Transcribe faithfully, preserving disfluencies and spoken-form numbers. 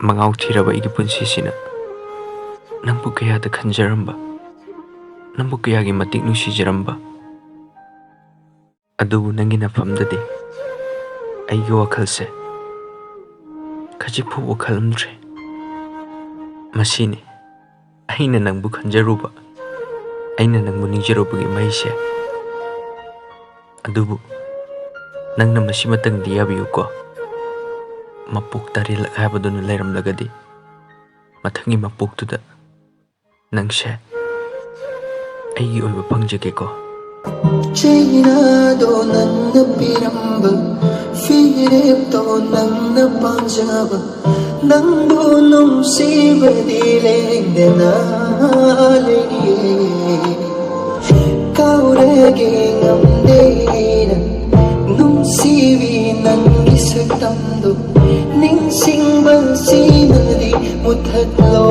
ꯃꯉꯥꯎ ꯊꯤꯔꯕ ꯑꯩꯒꯤ ꯄꯨꯟꯁꯤꯁꯤꯅ ꯅꯪꯕꯨ ꯀꯌꯥꯗ ꯈꯟꯖꯔꯝꯕ, ꯅꯪꯕꯨ ꯀꯌꯥꯒꯤ ꯃꯇꯤꯛ ꯅꯨꯡꯁꯤꯖꯔꯝꯕ꯫ ꯑꯗꯨꯕꯨ ꯅꯪꯒꯤ ꯅꯐꯝꯗꯗꯤ ꯑꯩꯒꯤ ꯋꯥꯈꯜꯁꯦ ꯈꯖꯤꯛ ꯐꯥꯎꯕ ꯈꯜꯂꯝꯗ꯭ꯔꯦ꯫ ꯃꯁꯤꯅꯤ ꯑꯩꯅ ꯅꯪꯕꯨ ꯈꯟꯖꯔꯨꯕ, ꯑꯩꯅ ꯅꯪꯕꯨ ꯅꯤꯡꯖꯔꯨꯕꯒꯤ ꯃꯩꯁꯦ꯫ ꯑꯗꯨꯕꯨ ꯅꯪꯅ ꯃꯁꯤꯃꯇꯪꯗꯤ ꯌꯥꯕꯤꯌꯨꯀꯣ, ꯃꯄꯣꯛ ꯇꯔꯦꯠꯂꯛ ꯍꯥꯏꯕꯗꯨꯅ ꯂꯩꯔꯝꯂꯒꯗꯤ ꯃꯊꯪꯒꯤ ꯃꯄꯣꯛꯇꯨꯗ ꯅꯪꯁꯦ ꯑꯩꯒꯤ ꯑꯣꯏꯕ ꯐꯪꯖꯒꯦꯀꯣ꯫ ꯆꯩꯅꯥꯗꯣ ꯅꯪꯅ ꯄꯤꯔꯝꯕ, ꯐꯤꯔꯦꯞꯇꯣ ꯅꯪꯅ ꯄꯥꯝꯖꯕ, ꯅꯪꯕꯨ ꯅꯨꯡꯁꯤꯕꯗꯤ ꯂꯦꯡꯗꯅ ꯂꯩꯌꯦ꯫ ꯀꯥꯎꯔꯒꯦ ꯉꯝꯗꯦ ꯑꯩꯅ ꯅꯨꯡꯁꯤꯕꯤ ꯅꯪꯒꯤ ꯁꯛꯇꯝꯗꯣ, ꯅꯤꯡꯁꯤꯡꯕꯁꯤꯅꯗꯤ ꯃꯨꯊꯠꯂꯣ